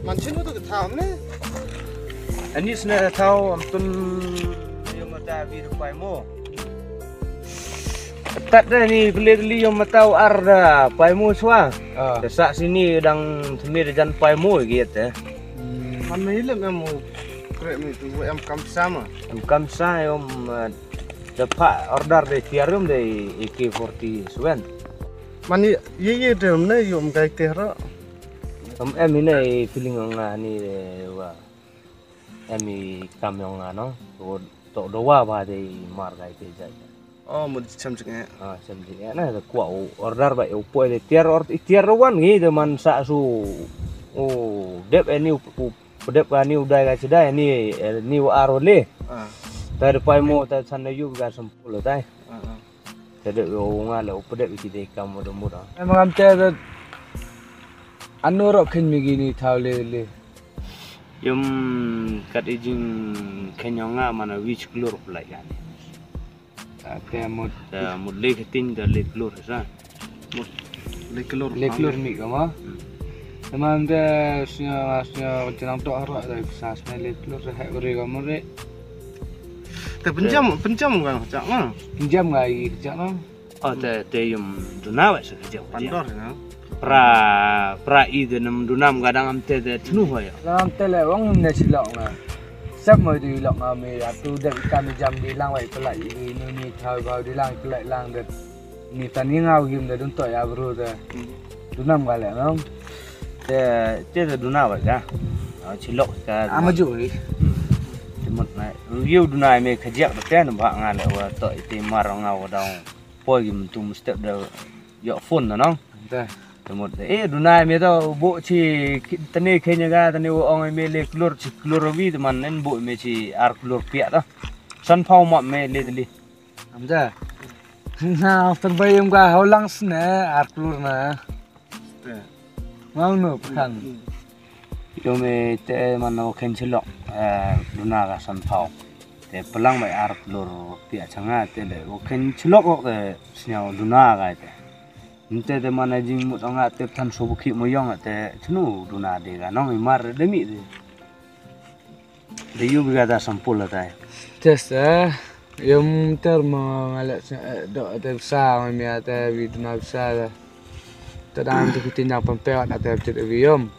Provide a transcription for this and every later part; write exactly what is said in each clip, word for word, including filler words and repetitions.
Man chinu tu ka thaw ne? Ani sne thaw am tun yung mata bi rupai mo. Tat da ni pele li yung mata ar da pai mo swa. Ah. Da sa sini dang temi da jan pai mo gi te. Man me ilem em mo kre mi tu em kam sama. Em kam sa em, eh, da pa order de tiarum de A K forty-seven. Man ye ye de ne yum kai te ro. Em em ine feeling nga ni de wa. Em i kam yong nga no. To to do wa ba de mar kai te jai. Oh, mut cham chik eh. Ah, cham chik eh na da kwa u order ba u poi de tiar or tiar wan ngi de man sa su. U dep eh ni u u dep ka ni u dai ka chidai ni eh, ni u aro le. Ah. Ta de pai mo ta chan na yu ka sampul tai. Ah, ah. Te de u nga le u pdep ki de kam mo de mo da. Em ngam te de anu ro khen mi gi ni thaw le le. Yum kat i jing khen yong nga mana wich klur pulai yani. Te mut. Te mut le khetin de le klur sa. Mut le klur. Le klur mi ka ma. Te man de snya snya jenang to ro de sa snya le klur he uri ka mo re. Te penjam penjam kan chak ma. Penjam ngai chak ma. Oh, te te yum duna wa sa kajak. Pandor na. Pra pra i de nam dunam gadang am te de tnu ho ya. Lam te le wang ne silok na. Sab mo di lok na me atu de ikan jam di lang wai pelai i ni ni thau bau di lang pelai lang de. Ni tani ngau gim de dun to ya bru de. Dunam ga le no. Te te de duna wa ga. Silok ka. Ama ju i. Te mut na. Yu duna me kajak de te na ba nga le wa to i te mar ngau dang. Poi gi mynta mynstep da ïoh phone na nong. Te mut eh duna me to bo chi tane kenya ga tane ong me le klur chi klur wi te man nen bo me chi ar klur piak da. San pau ma me le tali. Amja. Na terbayum ga haulang sne ar klur na. Ngau no phan. Yo me te man no khen chilok duna ga san pau. Te pelang bai ar klur pia changa te le o khen chilok o ke sniaw duna ga te. Nte te man jing mut nga te than so bukhi mo yong te chnu duna de ga nong imar de mi de. De yu biga da sampul la tai. Tes eh. Yum ter mo ngale do te sa mi ate wi duna sa. Te dang te kitin yang pempewat ate te wi yum.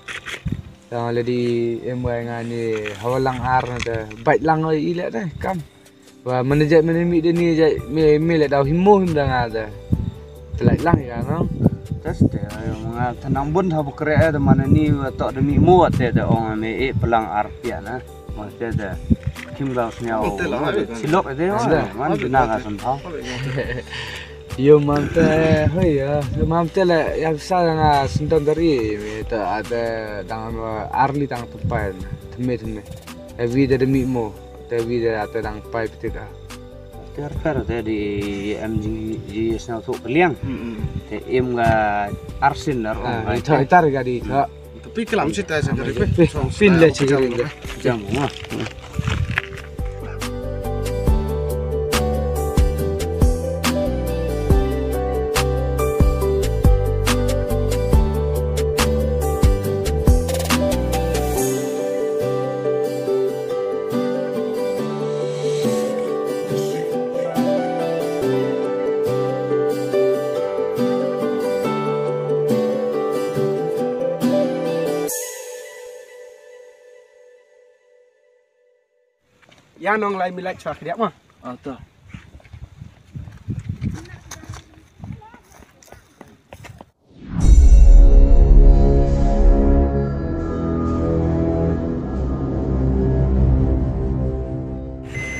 Dang le di em wai ngani hawalang ar na te bait lang oi ile te kam. Wa mane jai mane mi de ni jai me me le dau himo him dang ate. Te lai lang ya no. Tes te ayo nga tenang bun ha bukre eh de mane ni wa tok de mi mo ate de ong me e pelang ar pia na. Mante da kim gau sniaw. Mante la, silok de man bina ga san thau. Yo mante hoi ya, mante la ya sa nga sendon dari me ta ada dang arli dang tempai teme teme. Evi da demi mo, te vi da ata dang pai petika. Ter fer te di em ji ji sniaw thuk keliang. Te em ga arsin ar ong. Ita ita ga di ta. Tapi kelam sih teh sendiri. Pin le sih. Jam ma. Ya nong lai milat chwa khriak ma. Ah, to.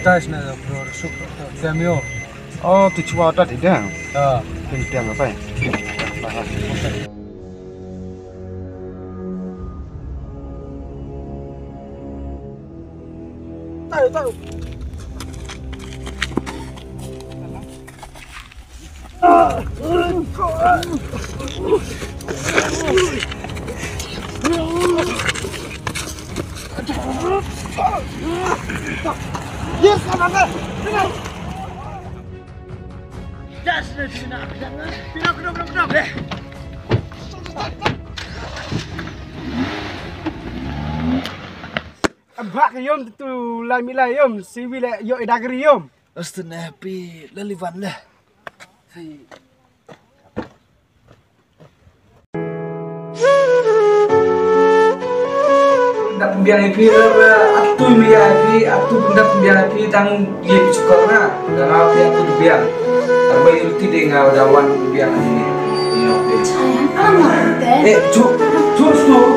Tais na bro suk. Tiam yo. Oh, tu chwa ta di da. Ah. Tin tiam apa? Am bak yom tu lai mi lai yom, siwi le yo idagri yom. Aste ne pi lalivan le. Dap biang ipi, atu mi ya ipi, atu dap biang ipi tang ye pi chukar na. Dang ap ya atu biang. Arba yul ti de nga dawan biang ni. Ni oke. Sayang, amat deh. Eh, ju, ju, ju.